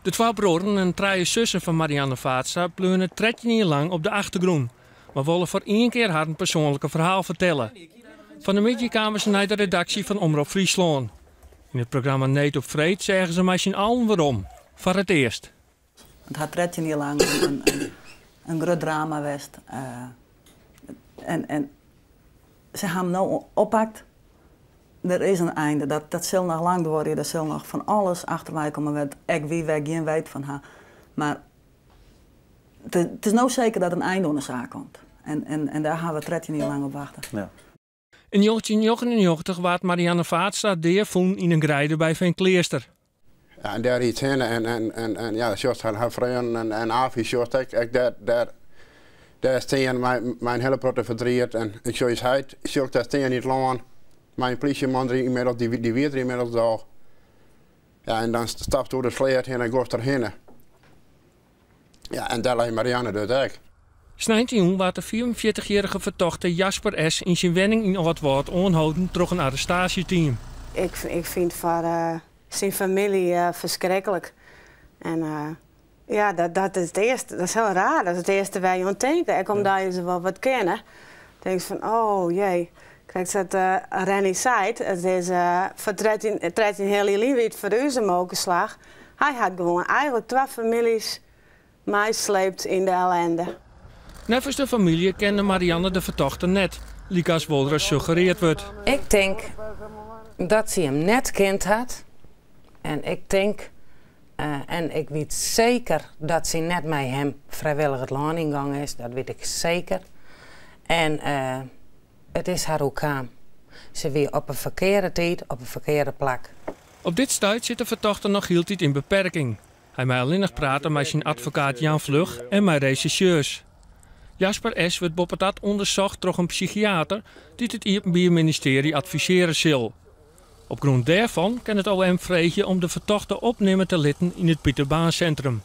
De twa bruorren en trije sussen fan Marianne Vaatstra bleaune 13 jier lang op de achtergrûn, mar wolle foar ien kear harren persoanlike ferhaal fertelle. Fan 'e middei kamen se nei de redaksje fan Omrop Fryslân. Yn it programma Need op Freed seagen se mei syn allen werom, foar it earst. It hat 13 jier lang in grut drama west. En se ha him no oppakt. Der is in einde. Dat sil noch lang duorje. Der sil noch fan alles achterwei komme wêr't ek wy wer gjin weet fan ha. Mar it is no seker dat in ein oan de saak komt. En dêr ha we 13 jier lang op wachte. Ja. Yn 1999 waard Marianne Vaatstra dea fûn yn in greide by Feankleaster. Ja, en dêr ried se hinne en ja, sjochst har freonen en Aafje sjochst ek dêr stean mei in hiele protte ferdriet. En ik sjoch ús heit, sjoch ik dêr stean yn it lân mei in plysjeman der ynmiddels, dy wie der ynmiddels al. Ja, en dan stapst oer de sleat hinne en goest der hinne. Ja, en dêr lei Marianne dus ek. Sneintejûn waard de 45-jierrige fertochte Jasper S. yn syn wenning yn Aldwâld oanholden troch in arrestaasjeteam. Ik fyn it foar syn famylje ferskriklik. En ja, dat is it earste, dat is hiel raar, dat is it earste wêr je oan tinke. Ek omdat je se wol wat kenne. Tinkst fan, oh jee. Krekt sa't Renny seit, it is foar 13 heal jier lyn wie it foar ús in mokerslach. Hy hat gewoan eigentlik twa famyljes meisleept yn de ellende. Neffens de famylje kende Marianne de fertochte net, lykas wolris suggereard wurdt. Ik tink dat sy him net kend hat en ik tink en ik wit seker dat sy net mei him frijwillich it lân yngongen is, dat wit ik seker. En it is har oerkaam. Se wie op 'e ferkearde tiid op 'e ferkearde plak. Op dit stuit sit de fertochte noch hieltyd yn beperking. Hy mei allinnich prate mei syn advokaat Jan Vlug en mei resjersjeurs. Jasper S. wurdt boppedat ûndersocht troch in psychiater dy't it Iepenbier Ministearje advisearje sil. Op grûn dêrfan kin it OM freegje om de fertochte opnimme te litten yn it Pieter Baan Sintrum.